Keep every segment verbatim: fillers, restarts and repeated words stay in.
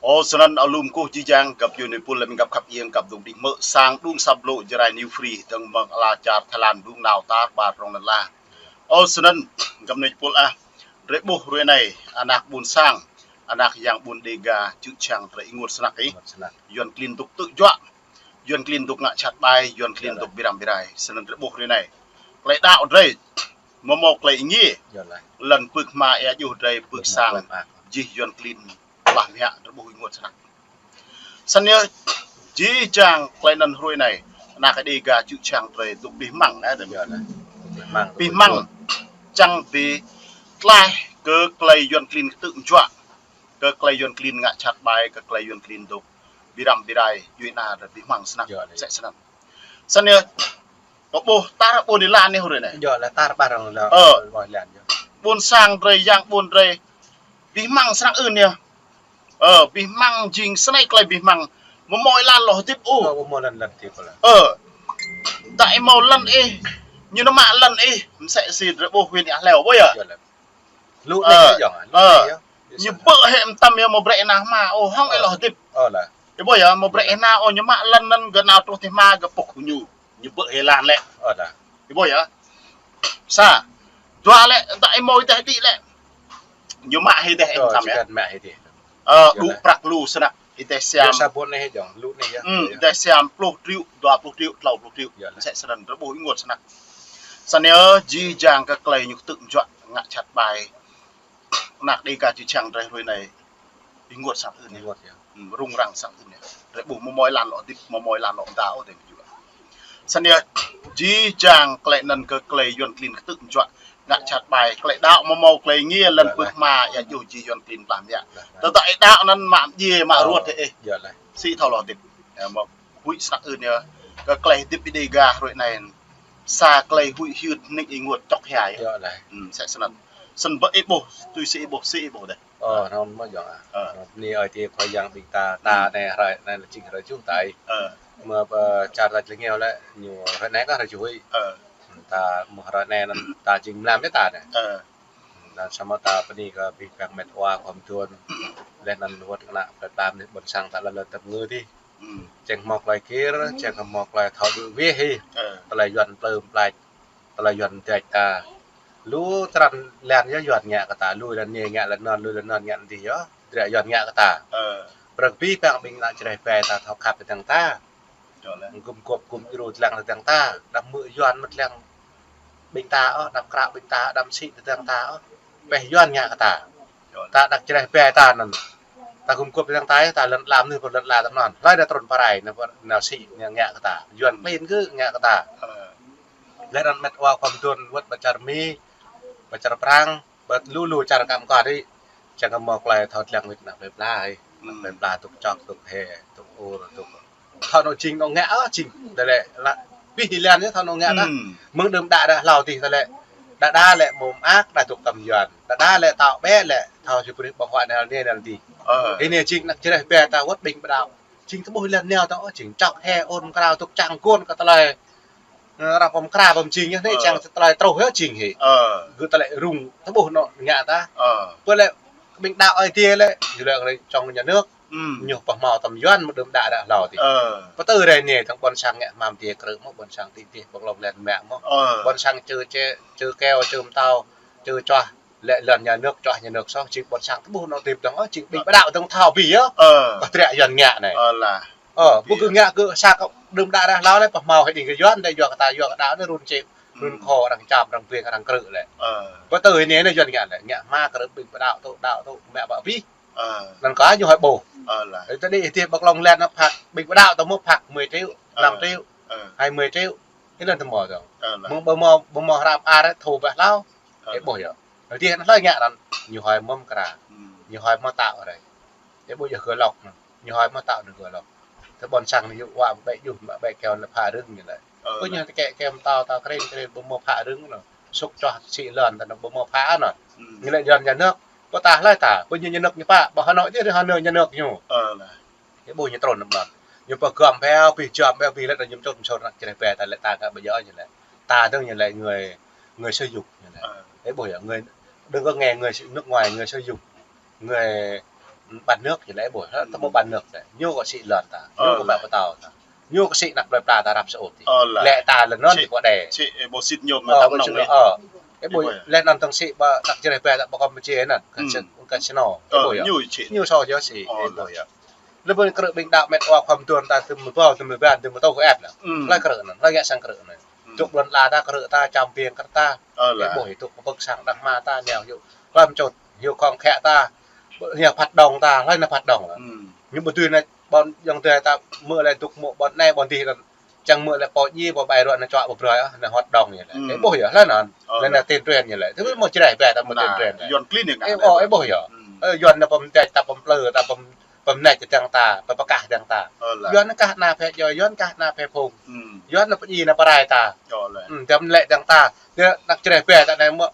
Ơ, snăn alum kơkuh jih jang, găp djuê nui pul lăm găp khăp iêng, găp dŭng đĭ mơ̆ sang đŭng săp blŭ Jrai New Free, dơ̆ng mơ̆ng ala čar Thái Lan đŭng nao tar ƀar rŏng lăn ala. Ơ, snăn, găp nui pul ah, drei ƀuh hruê anai, anak ƀuôn sang, anak yang ƀuôn Đêga, čư̆ čhiăng drei ênguôt snăk ih. Ênguôt snăk. Yuăn klin dôk tư̆ juă, Yuăn klin dôk ngă jhat ƀai, Yuăn klin dôk bi răm bi rai. Snăn drei ƀuh hruê anai. Klei đăo drei, mâo mâo klei êngiê. Lăn pưk hma êa juh drei pưk sang, jih Yuăn klin plah mă, drei ƀuh ênguôt snăk. Snăn yơh, jih jang klei anăn hruê anai, anak Đêga čư̆ čhiăng drei dôk bi hmăng, nă, drei bi hmăng, čang bi tlaih kơ klei Yuăn klin ktư̆ mjuă, kơ klei Yuăn klin ngă jhat ƀai, kơ klei Yuăn klin dôk bi răm bi rai, djuê ana drei bi hmăng snăk, msĕ snăn. Snăn yơh, kâo ƀuh tar ƀuôn êlan anei hruê anai. Ơ. Ƀuôn sang drei, yang ƀuôn drei, bi hmăng snăk ưn yơh. Ơ, bi hmăng jing snei klei bi hmăng. Mâo mâo êlan lŏ hdĭp ôh. Ơ, ƀu mâo lăn lăn hdĭp ôh. Ơ. Dai mâo lăn ih, ñu nao mă lăn ih, msĕ si drei ƀuh huyện Ea Hleo, ƀuh yơh. Ñu ƀơ̆ hĕ mtam yơh, mâo brei ih nao hma ôh, hŏng ih lŏ hdĭp. Ih ƀuh yơh, mâo brei ih nao ôh, ñu mă lăn anăn gơ̆ nao truh ti hma gơ̆ pŭk ñu. Ñu ƀơ̆ hĕ lăn lĕ. Ih ƀuh yơh. Sa. Dua lĕ, dai mâo ih deh đĭ lĕ. Ñu mă hĕ deh ih mtam yơh. Ơ, đŭ prăk lu snăk. Ih deh siam. Ih deh siam pluh triệu, dua pluh triệu, tlâo pluh triệu. Msĕ snăn drei ƀuh ênguôt snăk. Snăn yơh, jih jang kơ klei ñu ktư̆ mjuă ngă jhat ƀai. Anak Đêga čư̆ čhiăng drei hruê anai ênguôt snăk ưn yơh. Rŭng răng snăk ưn yơh. Drei ƀuh mâo mâo êlan lŏ hdĭp, mâo mâo êlan lŏ mdao, drei ƀuh. Snăn yơh, jih jang klei anăn kơ klei Yuăn klin ktư̆ mjuă ngă jhat ƀai, klei đăo mâo mâo klei êngiê, lăn pưk hma êa juh jih Yuăn klin plah mă. Tơdah ih đăo anăn mă mdjiê, mă ruăt hĕ ih. Sĭ thâo lŏ hdĭp. Huĭ snăk ưn yơh. Kơ klei hdĭp Đêga hruê anai, sa klei huĭ hyưt hnĭk ênguôt čŏk hia yơh. Msĕ snăn. Snăn ƀơ ih ƀuh, tui si ih ƀuh, si ih ƀuh deh. Ơ, hrŏm mơ̆ yơh ah. Ơ. Hrŏm ni ơi ti khua yang ƀing ta, ta anei hrơi anei lĕ jing hrơi čuh tai. Ơ. Mơ̆ ƀơ čar ta člĕ ngeo lĕ, ñu hrơi anei kơ hrơi čuh huĭ. Ơ. Ta mơ̆ hrơi anei anăn ta jing mlam yơh ta anei. Ơ. Anăn samơ̆ ta bơni kơ ƀing păng met wa khua mduôn. Leh anăn wơ̆t kơnă plei pla anei ƀuôn sang ta lăn lăn tơ̆p ngư dih. Čang hmâo klei gir, čang hmâo klei thâo đuaĭ wih hĭ. Ơ. Tơlơi Yuăn plơm plač. Tơlơi Yuăn dĕč ta. Lu trăn lăn yơh Yuăn ngă kơ ta, lu lăn anei ngă lăn anăn, lu lăn anăn ngă dih yơh, drei Yuăn ngă kơ ta. Ơ. Brơi kơ ƀing păng ƀing ană Jrai ƀai ta thâo khăp tơdang ta. Gum gôp gum djru tơdang tơdang ta, đăm mơ̆ Yuăn mơ̆ tơdang ƀing ta ôh, đăm krao ƀing ta, đăm sĭ tơdang ta ôh. Pĕ Yuăn ngă kơ ta. Ta ană Jrai ƀai ta anăn. Ta gum gôp tơdang ta, ta lăn ala anei, pơ lăn ala tơm anăn. Hlơi đa trŭn pơ rai, nao sĭ, nao ngă kơ ta. Yuăn klin gơ̆ ngă kơ ta. Ơ. Leh anăn met wa khua mduôn wơ̆t ƀă čar Mi, ƀă čar Prang, ƀă lu lu čar kăm kơt hĭ. Čang kơ mâo klei thâo tơlăng wĭt ană plei pla hĭ. Ană plei pla tŭk čŏk, tŭk hĕ, tŭk ur, tŭk. Thâo anŏ jing anŏ ngă ôh jing. Tơlơi lă, ƀing hĭ lăn yơh thâo anŏ ngă ta. Mơ̆ng đưm đă đă hlâo dih tơlơi. Đa đa lĕ mơ̆ mơak, đa tŭk tăm Yuăn. Đa đa lĕ tao ƀĕ lĕ thâo či brih ƀơ̆ng huă anei anei dih. Ơ. Anei jing ană Jrai ƀai ta wơ̆t ƀing ƀă đăo. Jing tơƀuh lăn anei ta ôh, jing čŏk hĕ ur mkrao tŭk čang gôn kơ tơlơi. Ơ, arăng pơm kra pơm jing yơh, anei čang tơlơi truh yơh jing hĭ. Ơ. Gơ̆ tơlơi rŭng, tơƀuh anŏ ngă ta. Ơ. Pơ lĕ, ƀing đăo Aê Diê lĕ, ñu lĕ čŏng nhà nước. Ñu pơhmâo tăm Yuăn mơ̆ đưm đă đă hlâo dih. Ơ. Pơtơ rai anei, tơ̆ng ƀuôn sang ngă hmam Diê krư̆ mơ̆, ƀuôn sang ti dih, ƀơ̆ng lŏng lĕ mă mơ̆. Ơ. Ƀuôn sang čơ čê, čơ keo, čơ mtâo, čơ čuah. Lĕ lăn nhà nước, čuah nhà nước soh, jing ƀuôn sang tơƀuh anŏ hdĭp dơ̆ng, ơ, jing ƀing ƀă đăo dơ̆ng thâo ƀĭ yơh. Ơ. Kơ trĕ Yuăn ngă anei. Ơ lah. Ơ, ƀu kơ ngă kơ sa kơ đưm đă arăng hlâo lĕ, pơhmâo hĭ đĭ kơ Yuăn, đe yua kơ ta yua kơ đăo anei run čê, run khô, arăng čăm, arăng ƀing, arăng krư̆ lĕ. Ơ. Pơtơ hĭ anei anei Yuăn ngă lĕ, ngă hma krư̆ ƀing ƀă đăo tŭ, đăo tŭ, mă ƀă ƀĭ. Ơ. Anăn kơ ñu hơi ƀuh. Ơ lah. Tơdơi hĭ ti ƀơ̆ng lŏng lĕ anăn phạt, ƀing ƀă đăo ta mơ̆ phạt mười triệu, năm triệu, hai mươi triệu. Hĭ anăn ta mâo dơ̆ng. Ơ lah. Mơ̆ng ƀu mâo, ƀu mâo hră ar thu ƀă hlâo. Ơ. Ih ƀuh yơh. Tơdơi hĭ anăn hlơi ngă anăn, ñu hơi mơ̆ mkra. Ñu hơi mơ̆ tao rai. Ih ƀuh yơh gơ̆ lŏk anăn. Ñu hơi mơ̆ tao anăn gơ̆ lŏk. Tơ ƀuôn sang ñu wa ƀĕ juh, mă ƀĕ keo anăn phă rưng ñu lĕ. Ơ. Ƀu ñu tơkĕ keo mtâo tao krên krên ƀu mâo phă rưng anăn. Sŭk čuah sĭ lăn ta anăn ƀu mâo phă anăn. Ñu lĕ Yuăn nhà nước. Ƀu ta hlơi ta, ƀu ñu nhà nước ñu pă, ƀu Hà Nội dih, Hà Nội nhà nước ñu. Ơ lah. Ih ƀuh ñu trŭn anăn. Ñu pơgăm pĕo, ƀĭ jăm pĕo, ƀĭ lĕ ñu čŭn čŭn ană Jrai ƀai ta lĕ ta kơ ƀu djơ̆ ñu lĕ. Ta dơ̆ng ñu lĕ người, người sử dụng ñu lĕ. Ơ. Ih ƀuh yơh, người, đừng có nghe người nước ngoài, người sử dụng. Người bán nước ñu lĕ ƀuh, tơmŭ bán nước lĕ. Ñu kơ sĭ lŏn ta, ñu kơ bă pơtâo ta. Ñu kơ sĭ anăp plơi pla ta rap sơ ôp tih. Lĕ ta lĕ nŭn kơ đe. Sĭ ƀu sĭt ñu mă tăm nong lĕ. Ơ, ƀuh, lĕ nŭn tơ̆ng sĭ ƀă anăp Jrai ƀe ta ƀă kơ mơjê nŭn, casino. Ƀuh yơh. Ñu sĭ. Ñu sô yơh sĭ, ƀuh yơh. Lĕ ƀơi krư̆ ƀing đaŏ met wa khŏm tuan ta tơm ƀâo, tơm ƀan, tơm tâo kơ ĕp nŭn. Hlơi krư̆ nŭn, hlơi ngă sang krư̆ nŭn. Dŏ lŏn la ta, krư̆ ta, čăm biêng kơ ta. Ƀuh hĭ dŏ kơ pơ̆k sang đah ma ta, nao yŭ. Hlăm čô, yŭ khŏng khĕ ta. Ñu phat đong ta, hlơi nao phat đong. Ñu ƀu dưi nao ƀôn yŏng dơi ta mơ̆ lĕ dŏ mơ̆ ƀôn anai ƀôn dih nŭn. Čang mơ̆ lĕ pô djai, pô ƀai ruă nao čuă ƀu brơi ôh, nao hot đong ñu lĕ. Ơ, ƀuh yơh, hlơi nŭn. Lĕ nao tin tren ñu lĕ. Tơmŭ mơ̆ Jrai ƀe ta mơ̆ tin tren. Yuan klin ñu ngă. Ơ, ƀuh yơh. Ơ, Yuan nao pơm tĕč ta pơm plư ta pơm pơmnĕč tơdang ta, pơpơkah tơdang ta. Yuan kah ană phe djai, Yuan kah ană phe phung. Yuan nao pơdjai nao pơrai ta. Tơm lĕ tơdang ta. Tơ anăp Jrai ƀe ta anai mơ̆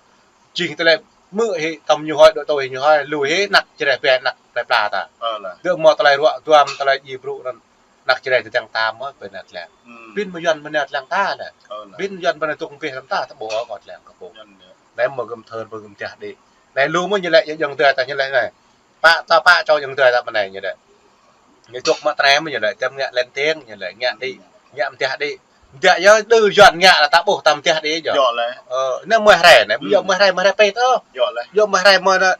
jing tơlơi mơ̆ hĭ tơm ñu hơi dŏ tui ñu hơi, lui hĭ anăp Jrai ƀe anăp plơi pla ta. Tơ mơ̆ tơlơi ruă duăm tơlơi djai brŭ nŭn anăp Jrai tơdang ta mơ̆ ƀơi anăp lĕ. Ƀing mơ̆ Yuan ƀơi anăp lĕ ta lĕ. Ƀing Yuan ƀơi anăp dŏ ƀĕ lăm ta, ta ƀuh kơ lĕ kơ pô. Anai mơ̆ gơ̆m thơr, mơ̆ gơ̆m jah đĭ. Anai lu mơ̆ ñu lĕ yŏng dơi ta ñu lĕ anai. Pă ta pă čô yŏng dơi ta ƀơi anai ñu lĕ. Ñu dŏ mă tram ñu lĕ, tơm ngă lên tiếng ñu lĕ, ngă đĭ, ngă mơdah đĭ. Mơdah yơh đơ Yuan ngă lĕ ta ƀuh ta mơdah đĭ yơh. Yơh lĕ. Ơ, anai mơ̆ hrơi anai, yơh mơ̆ hrơi mơ̆ hrơi pĕt ôh. Yơh lĕ. Yơh mơ̆ hrơi mơ̆ anai,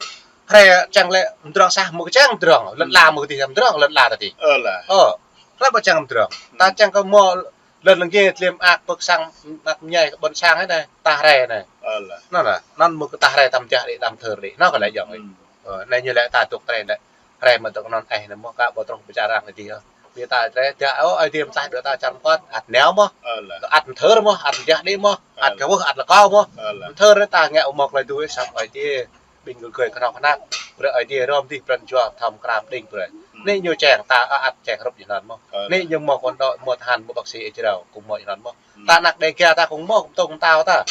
hrơi čang lĕ mdrŏng sah mơ̆ kơ čang mdrŏng, lŏn la mơ̆ kơ tih mdrŏng, lŏn la ta tih. Ơ lĕ. Ơ, hrơi ƀu čang mdrŏng. Ta čang kơ mơ̆ lŏn lĕ nge tlem ak pơ̆k sang, ak mơñai kơ ƀôn sang anai, ta hrơi anai. Ơ lĕ. Nŭn lĕ, nŭn mơ̆ kơ ta hrơi ta mơdah đĭ, ta mơthơr đĭ. Nŭn kơ lĕ yŏng. Ơ, anai ñu lĕ ta dŏ tơlơi anai. Hrơi mơ̆ dŏ nŭn eh anai mơ̆ kơ ƀu trŏh pơčah arăng Ơi Adai. Ƀiă ta trĕ, dah, ơ, Ơi Adai mơsah đuaĭ ta čar mơkŏn, ăt nao mơ̆. Ơ lĕ. Ăt mơthơr mơ̆, ăt mơdah đĭ mơ̆, ăt kơ wơh, ăt lơkâo mơ̆. Ơ lĕ. Mơthơr ta ngă mơ̆ tơlơi tui, săp Ơi Adai, ƀing gơ̆ gơ̆ kơnơ̆ng kơnăp. Brơi Ơi Adai hrŏm dih pran jua, thâo mơkra pơđing brơi. Anai ñu čang ta, ơ, ăt čang hrup ñu nŭn mơ̆. Ơ lĕ. Anai ñu mơ̆ kơ đôč, mơ̆ tơhan, mơ̆ bác sĩ ih jrao, kơkuh mơ̆ ñu nŭn mơ̆. Ta anăp Đêga ta kơkuh mơ̆, kơkuh tơ̆ng tao ta.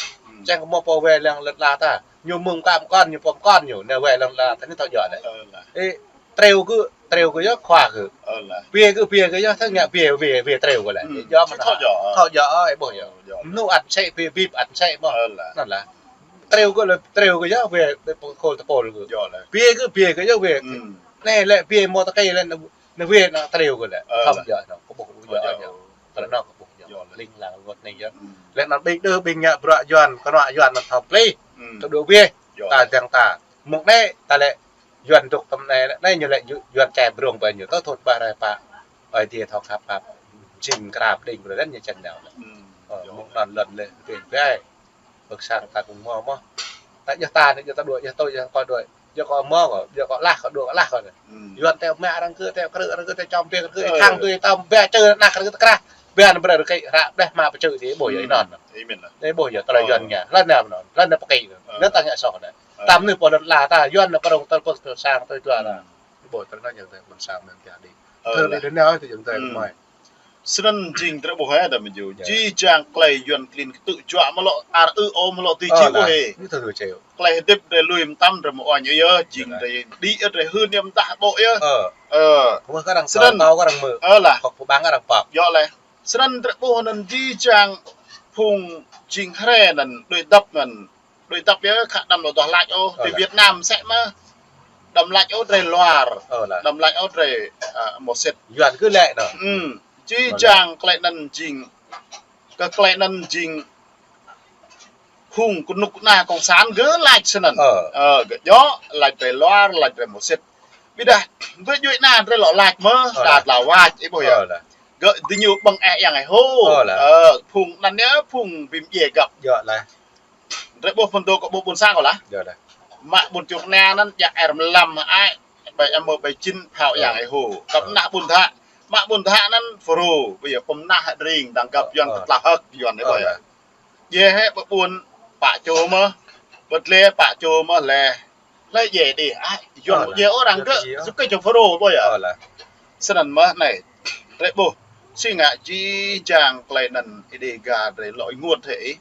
Čang kơ mơ̆ pô wai lăng lŏn la ta. Ñu mơ̆ng kơ mơkŏn, ñu pơm kŏn ñu, anai wai lăng la ta anai thâo djơ̆ lĕ. Ơ lĕ. Ê, triu gơ̆, triu gơ̆ yơh khua gơ̆. Ơ lĕ. Bia gơ̆, bia gơ̆ yơh, thâo ngă bia, bia, bia triu gơ̆ lĕ. Ơ lĕ. Yơh mơ̆ thâo djơ̆, thâo djơ̆, ơ, ih ƀuh yơh. Mơnuih ăt sĕ bia, bia ăt sĕ mơ̆. Ơ lĕ. Nŭn lĕ. Triu gơ̆ lĕ, triu gơ̆ yơh, bia, bia pơkôl tơpôl gơ̆. Yơh lĕ. Bia gơ̆, bia gơ̆ yơh, bia. Anai lĕ bia mơ̆ ta kơ lĕ, anai bia anŭn triu gơ̆ lĕ. Ơ lĕ. Thâo djơ̆ anŭn, kơkuh ƀu djơ̆ anŭn. Tơlơi anŭn kơkuh djơ̆. Ling lang rơngot anai yơh. Lĕ anŭn ƀing đơ ƀing ngă bruă Yuan, kơnuk Yuan anŭn thâo plih. Tơdơi bia. Ta dăng ta. Mơ̆ng anai ta lĕ Yuan dŏ tơm anai, anai ñu lĕ Yuan čai brông ƀơi ñu. Tơ thun ƀă rai pă. Ơi Adai thâo khăp khăp. Jing krap đing brơi lĕ ñu čan nao. Ơ, mơ̆ng anŭn lŏn lĕ, ƀing ƀai. Pơ̆k sang ta kơkuh mơ̆ mơ̆. Ta djơ̆ ta anai, djơ̆ ta đuaĭ, djơ̆ tui, djơ̆ kơ đuaĭ. Djơ̆ kơ mơ̆ kơ, djơ̆ kơ lah kơ đuaĭ kơ lah kơ anai. Yuan tơl mă arăng kơ, tơl krư̆ arăng kơ, tơl čăm biêng arăng kơ, ih thăng tui ta ƀe čơ anăk arăng kơ tơkrah. Ƀe anŭn brơi arăng kơ hră đeh mă pơčư̆ dih, ih ƀuh yơh anŭn. Ih ƀuh yơh, tơlơi Yuan ngă. Lŏn anai mơ̆n, lŏn anai pơkĭ. Lŏn ta ngă soh anai. Tơm anai pô lŏn la ta, Yuan anai pơrông tơl pơ̆k tơl sang tơl dua ta. Ih ƀuh tơlơi anŭn yơh tơlơi ƀôn sang mơ̆n kiăng đĭ. Thơ đĭ anai ôh tơlơi Yuan tơlơi mơ̆. Snăn jing drei ƀuh hĕ đa mơ̆ yơh. Jih jang klei Yuan klin ktư̆ juă mơ̆ lŏ ar ư ôh mơ̆ lŏ tui jih ôh hĕ. Klei hơdip drei lui mơtam drei mơ̆ oanh yơh, jing drei đĭ yơh drei hưn yơh mơdah ƀô̆ yơh. Ơ. Snăn. Ơ lah. Yơh leh. Snăn drei ƀuh anăn jih jang phung jing Hre anăn đuĕ dăp anăn đuĕ dăp yơh khă đăm lŏ duah lač ôh. Ti Việt Nam msĕ mơh. Đăm lač ôh drei luar. Đăm lač ôh drei, a, mơsĭt. Yuan kơ lĕ anŭn. Jih jang klei anăn jing, kơ klei anăn jing phung kơnuk kơna cộng sản gơ̆ lač snăn. Ơ, gơ̆ djŏ, lač drei luar, lač drei mơsĭt. Ƀiădah, ƀơi djuai ana drei lŏ lač mơh, đa tla wač, ih ƀuh yơh. Gơ̆ diñu ƀơ̆ng eh yang ih hô. Ơ, phung anăn yơh, phung bi mdjiê găp. Drei ƀuh phŭn dô kơ ƀuh ƀuôn sang kơ lah. Mă ƀuôn Čư̆ Kơna anăn djă er mlam ai, ƀai amơ ƀai čin phao yang ih hô. Kăp nah ƀuôn Dhă. Mă ƀuôn Dhă anăn Fulro, ƀiădah pơm nah hơdring, dang găp Yuan kơ tla hơ̆k Yuan ih ƀuh yơh. Djai hĕ ƀơi ƀuôn pă čô mơh, ƀơi dlê pă čô mơh leh. Hlei djai đih, ai, Yuan ƀu djai ôh arăng gơ̆, djŭ kơ čô Fulro ƀuh yơh. Snăn mơh anai, drei ƀuh, si ngă jih jang klei anăn Ơi Adai gah drei lŏ ênguôt hĕ ih.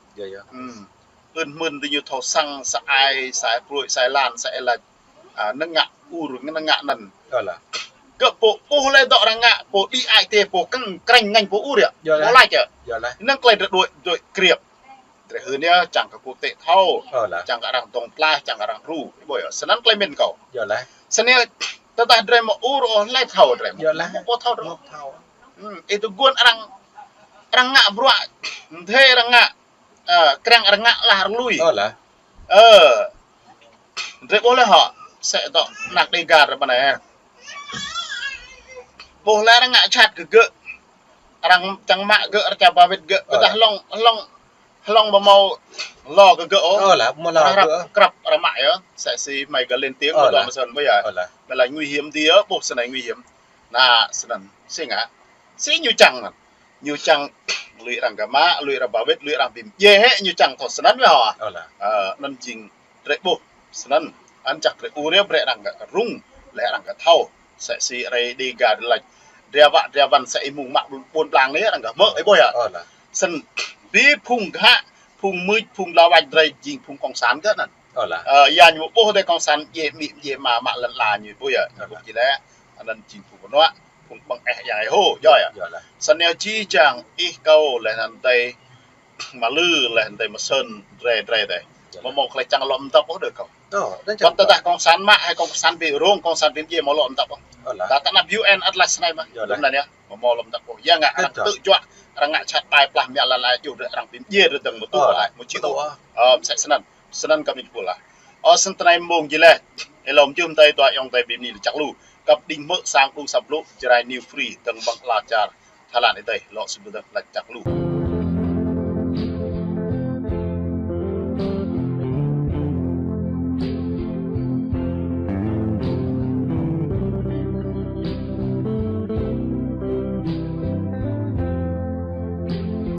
Ưn hmưn diñu thâo săng sa ai, sa ai pruih, sa ai lan, sa ai lač. A, năng ngă ur, năng ngă anăn. Gơ̆ pô ƀuh leh dŏ arăng ngă, pô đĭ ai tê, pô kơ̆ng krĕng ngăn pô ur yơh. Pô lač yơh. Năng klei drei đuĕ, đuĕ kriêp. Drei hưn yơh, čang kơ quốc tế thâo. Čang kơ arăng dŏng tlaih, čang kơ arăng hru. Ih ƀuh yơh, snăn klei mĭn kâo. Snăn yơh, Tơdah drei mă ur ôh, hlơi thâo drei mă. Yơh lah. Mă ƀu thâo drei. Mă thâo. Hmm, ih tơguan arăng, arăng ngă bruă, mdê arăng ngă, ơ, krăng arăng ngă lah arăng lui. Ơ lah. Ơ. Drei ƀuh lĕ hŏ, sĕ tŏ, anak Dega drei ƀơi anai. Ƀuh lĕ arăng ngă jhat kơ gơ̆. Arăng čang mă gơ̆, arăng čang ba wĭt gơ̆. Ơ lah. Tơdah hlŏng, hlŏng, hlŏng ƀu hmâo lo kơ gơ̆ ôh. Ơ lah, ƀu hmâo lo kơ gơ̆. Arăng krăp, krăp arăng mă yơh. Sĕ si mơi gơ̆ lên tiếng, ơ lah, mơ̆ dŏ mơsơn ƀu yơh. Ơ lah. Mơi lah nguy hiểm dih yơh, ƀuh snei nguy hiểm. Anai, snăn. Si ngă. Si ñu čang anăn. Ñu čang lui arăng gơ̆ mă, lui arăng ba wĭt, lui arăng bi mdjiê hĕ, ñu čang thâo snăn wĕ hŏ. Ơ lah. Ơ, anăn jing drei ƀuh snăn. Anăn jăk drei ur yơh, brei arăng gơ̆ rŭng, leh arăng gơ̆ thâo. Sĕ si rai Dega drei lač. Drei wă, drei wăn sĕ ih mơ̆ng mă ƀuôn blang anai, arăng gơ̆ hmư̆, ih ƀuh yơh. Ơ lah. Snăn, bi phung ghă, phung mưč, phung lawăč drei jing phung cộng sản gơ̆ anăn. Ơ lah. Ơ, yua ñu ƀuh drei cộng sản, djai amĭ, djai ama, mă lăn ala ñu ƀuh yơh. Ơ lah. Ƀuh jih lĕ, anăn jing phung kơnuă, phung ƀơ̆ng eh yang ih hô, yơh yơh. Yơh lah. Snăn yơh jih jang ih kâo leh anăn drei Mă Lư leh anăn drei mơsơn drei drei dih. Yơh lah. Mơ̆ mơ̆ng klei čang lŏ mdăp ôh đơ kâo. Ơ, đơ čang. Ƀă tơdah cộng sản mă, hai cộng sản bi rŭng, cộng sản bi mdjiê mă lŏ mdăp ôh. Ơ lah. Tơdah tơnap U N atlas anai mă. Yơh lah. Tui anăn yơh, mơ̆ mơ̆ lŏ mdăp ôh. Yua ngă arăng tŭ juă, arăng ngă jhat ƀai plah mă lăn ala yua drei arăng bi mdjiê drei dơ̆ng mơ̆ tŭ ƀu lač, mơ̆ či tŭ. Ơ, msĕ snăn. Snăn kơ mĭn pul lah. Ơ, snăn tơnai mơ̆ng jih leh. Ih lŏm jih mơ̆ng tơnai dua ayŏng adơi bi mni lač čăk lu. Kăp đĭng hmư̆ sang đung săp lu, Jrai New Free, dơ̆ng ƀơ̆ng ala čar Thái Lan adih, lŏ sum dơ̆ng lač čăk lu.